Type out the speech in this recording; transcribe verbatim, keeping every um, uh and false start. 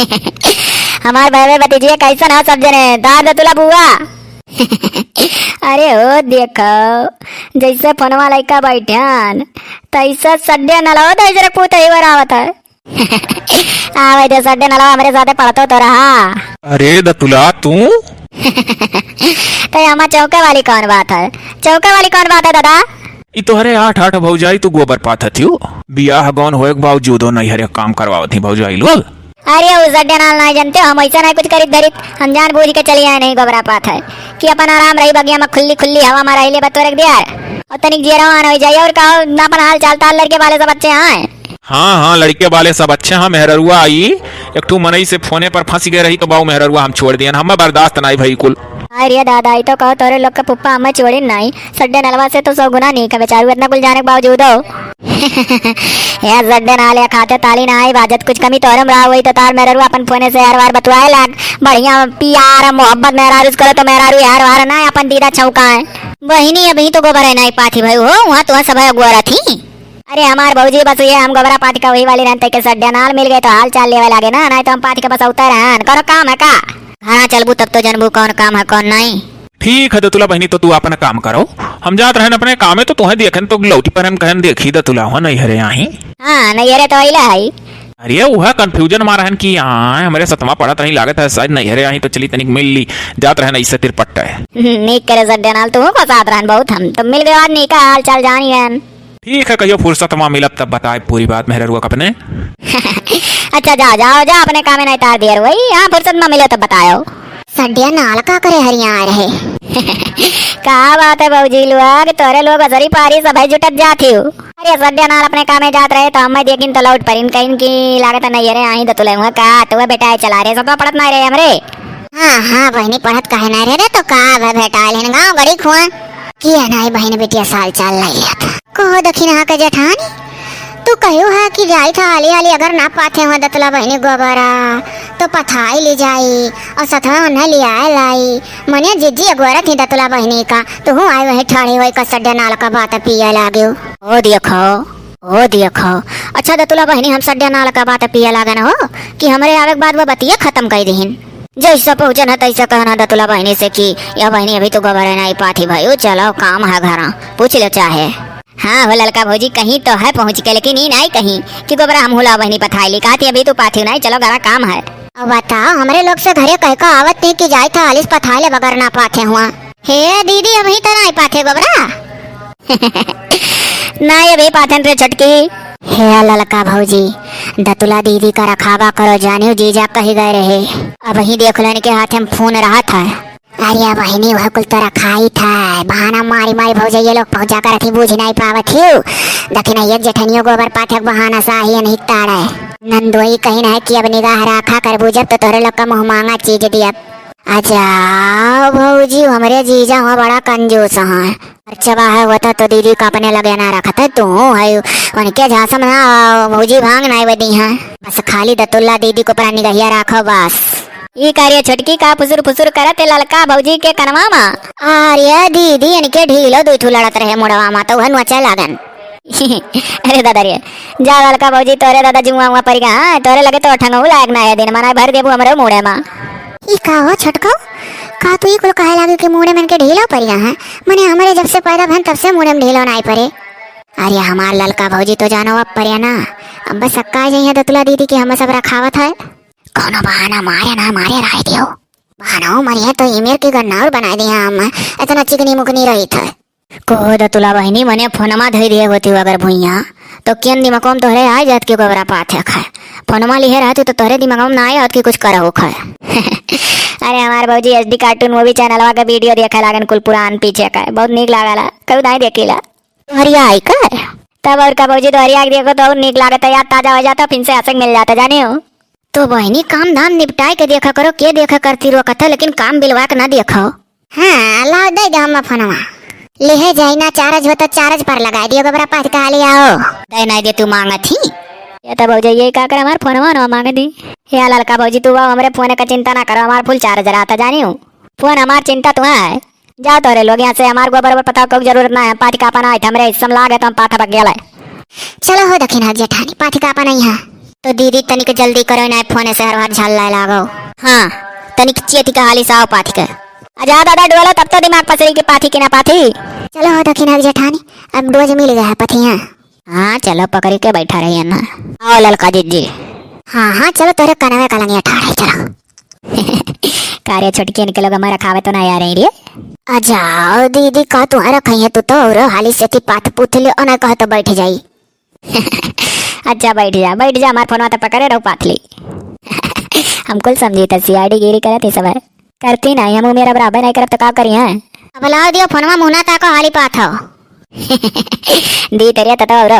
हमार बहवे भतीजिया कैसन हो सब जने? दार दतुला बुआ। अरे हो देखो, जैसे फोनवा लइका बैठन, तैसे सड्डे नलवा तैसे रखपू तही बर आवत है। आवे दे सड्डे नलवा, हमरे साथे पढ़तो तो रहा। अरे दतुला तू। तो हमार चौके वाली कौन बात है? चौके वाली कौन बात है दादा? ई तोहरे आठ आठ भौजाई तू गोबर पाथत हियो। बियाह गौन होए के बावजूदो नैहरे काम करवावत ही भौजाई लोग। अरे उ सड्डे नाल नाई जनते हो, हम ऐसा नाई कुछ करित धरित, हम जान बूझ के चली आए नहीं गोबरा पाथै कि अपन आराम रही बगिया में खुल्ली खुल्ली हवा में रहिले बतोर रख दिया। और तनिक जियरवान हो जाई और कहो ना अपन हाल चाल ताल लड़के वाले सब अच्छे हैं। हाँ हाँ लड़के वाले सब अच्छे हैं। मेहररुआ आई एक ठू मनई से फोने पर फंस गए रही तो बाऊ मेहररुआ हम छोड़ दियन, हमें बर्दाश्त नाई भई कुल। अरे दादा, ई तो कहो तोरे लोग के पुप्पा हमें छोड़िन नाई। सड्डे नलवा से तो सौ गुना नीक है बेचारू, इतना कुल जाने के बावजूदो। ए सड्डे नाल या खाते ताली ना आई बाजत, कुछ कमी तोरे में रहा हुई तो तार मेहररुआ अपन फोने से यार वार बतुआए लाग। बढ़िया प्यार मोहब्बत मेहरारू से करो तो मेहरारू यार वार ना अपन दीदा छौका है। बहिनी अभी तो गोबर है नाई पाथी भाई हो, वहाँ तो सब है गोरा थी। अरे हमार भौजी बस ये हम गोबरा पाथी का वही वाली रहन, तैके सड्डे नाल मिल गए तो हाल चाल लेवे लागे ना, नाई तो हम पाथी का बस उतर रहन। करो काम है का? घरा चलबू तब तो जनबू कौन काम है कौन नाई। ठीक है दतुला बहिनी, तो तू अपन काम करो, हम जात रहन अपने कामे, तो तुहें देखन तो लौटी पर हम कहन देखी दतुला हो नैहरे आही। हाँ नैहरे तो अइले है। अरे वह confusion मा रहन कि यहाँ हमरे सतमा पढ़त रही, लागत है शायद नैहरे आही तो चली तनिक मिल ली, जात रहन ऐसे तिरपट्टा है। नीक करे सड्डे नाल, तू को साथ रहन बहुत, हम तो मिल गए आज नीका हाल चाल जानी रहन। ठीक है, कहियो फुर्सत मा मिलब तब बताए पूरी बात मेहररुआ कपने। अच्छा जा, जाओ जा अपने कामे नहीं तार दियर वही, हाँ फुर्सत मा मिलो तब बतायो। सड्डिया नाल का करे हरिया रहे। का बात है भौजी लोग, तोरे लोग असरी पारी सबै जुटत जात हियो। अरे सड्डिया नाल अपने कामे जात रहे तो हमें देखिन तो लौट परिन कहिन कि लागत है नैहरे आही तो तुले हुआ का, तू बेटा चला रहे, सब पढ़त नहीं रहे हमरे। हाँ हाँ बहिनी पढ़त काहे नहीं रहे रे, तो का अब भेटाइल हन गाँव गड़ी खुआ। किया नहीं बहिन बिटिया साल चाल लई लिया था। कहो दखिनहा के जेठानी, तू कहियो है कि जाई था हाली हाली, अगर ना पाथे हुआ दतुला बहिनी गोबरा तो पथाई ले जाई और सथवा उन्हें ले आए लाई। मने जिज्जी अगोरत ही दतुला बहिनी का, तू हूँ आई वही ठाड़ी हुई का सड्डे नाल का बात पिए लागे। ओ देखो, ओ देखो। अच्छा दतुला बहिनी हम सड्डे नाल का बात पिए लागन हो कि हमरे आवे के बाद वो बतिया खत्म कर दीहिन। जैसा पहुँचन है तैसा कहना दतुला बहिनी से कि या बहिनी अभी तो गोबर नहीं पाथी भाई, ओ चलो काम है घरा, पूछ लो चाहे। हाँ हो ललका भौजी, कहीं तो है पहुँच के, लेकिन ई नहीं कहीं कि गोबरा हम हुला बहिनी पथाई ली, कहती अभी तो पाथी नहीं, चलो घरा काम है। अब बताओ, हमरे लोग से घरे कह का आवत नहीं कि जाई था आलिस पथाई ले बगर ना पाथे हुआ। हे दीदी, अभी तो नहीं पाथे गोबरा। नहीं अभी पाथन रे छोटकी। हे ललका भौजी, दतुला दीदी का रखावा करो, जानियो जीजा कही गए रहे। अब ही देख लेने के हाथ में फोन रहा था। अरे बहिनी, वह कुल तो रखाई था, बहाना मारी मारी भौजैया लोग पहुंचा कर अथी बूझ नहीं पावत हियो। दखिना एक जेठनियो गोबर पाथक बहाना साहियन हिकताड़े। नंदोई कहिन है कि अब निगाह राखा करबू जब तो तोहरे लोग का मुँह मांगा चीज दियब। अच्छा भौजी, हमरे जीजा हुआ बड़ा कंजूस हैं। खर्चवा है होता तो दीदी का अपने लगे ना रखत है, तू है उनके झांसा में ना भौजी भांग ना बदी है। बस खाली दतुल्ला दीदी को पर निगहिया राखो बस। ई का रे छोटकी का फुसुर फुसुर करत है ललका भौजी के कनवा मा? अरे दीदी, इनके ढीलो दुई ठू लड़त रहे मुड़वा मा, तो वह नोचे लागन। अरे दादा रे, जा ललका भौजी, तोरे दादा जुआ हुआ परिगा, हाँ, तोरे लगे तो ठंगऊ लायक ना है दिन, मना भर देबू हमरे मुड़े मा। ई का हो छोटको, का तू ई कुल कहे लागे कि मुड़े में इनके ढीलो परिगा है? मने हमरे जब से पैदा भन तब से मुड़े में ढीलो ना आई परे। अरे हमार ललका भौजी तो जानो अब परे ना, अब बस सक्का जाइए दतुला दीदी के हम सब रखावत है। कौनो बहाना मारे ना मारे रह दियो। बहाना मारिए तो ईमेल की गन्ना और बना दिया हम, इतना चिकनी मुकनी रही था। कहो दतुला बहिनी, मने फोनमा धई दिए होती अगर भुइया, तो केन दिमागो में तोहरे आ जात कि गोबरा पाथे खाए। फोनमा लिहे रहती तो तोहरे दिमागो में ना आए होत कि कुछ करहु खाए। अरे हमार भौजी एचडी कार्टून मूवी चैनलवा के वीडियो देखे लागन कुल पुरान पीछे का, बहुत नीक लागला, कभी नहीं देखीला। तोहरिया आई कर? तब और का भौजी, तोहरिया के देखो तो और नीक लागत है, याद ताजा हो जाता, फिर से हंसे के मिल जाता, जाने हो। तो बहिनी, काम धाम निपटाए के देखा करो, के देखा करती रो कथा, लेकिन काम बिलवा के ना देखो। हाँ, लाओ दे दे हम फोनवा। लिहे जाई ना चार्ज हो तो चार्ज पर लगा दियो, गोबरा पाथ कहा ले आओ। दे नहीं दे तू मांगत ही। ये तो भौजी, ये का कर हमार फोनवा ना मांग दी। या ललका भौजी, तू बाबू हमरे फोन का चिंता ना करो, हमार फुल चार्ज रहता जानी हूँ। फोन हमार चिंता तू है। जाओ तोरे लोग यहाँ से, हमार गोबर ओबर पता कोई जरूरत ना है, पाथी का पाना है, हमरे हिस्सा में लाग है तो हम पाथा पक गया है। चलो हो दखिन जेठानी, पाथी का पाना यहाँ। तो दीदी तनिक जल्दी करो ना, फोन से हर हर झाल लाए लागो। हाँ, तनिक चेती का हाली साव पाथी के। आ जा दादा डोलो, तब तो दिमाग पसरी के पाथी के ना पाथी। चलो हो दखिना के जेठानी, अब डोज मिल गया है पथिया। हाँ, चलो पकड़ी के बैठा रही है ना। आओ ललका दीदी। हाँ, हाँ, चलो तोरे कनवे का लंगिया ठाड़े, चलो। का रे छोटकी, इनके लोग हमारा खावे तो ना आ रही रे। आ जाओ दीदी, का तुम्हारा खाइए तू तो, और हाली से ती पाथ पूथ ले, और ना कहो तो बैठ जाई। अच्छा बैठ जा, बैठ जा, हमार फोनवा तो पकड़े रहो पाथली। हम कुल समझी त सीआईडी गिरी करत ही सब है। करती नहीं, हम मेरा बराबर नहीं करब तो का करी हैं? अब लाओ दियो फोनवा, मुहना ताको हाली पाथ हो। दी तेरे ततो और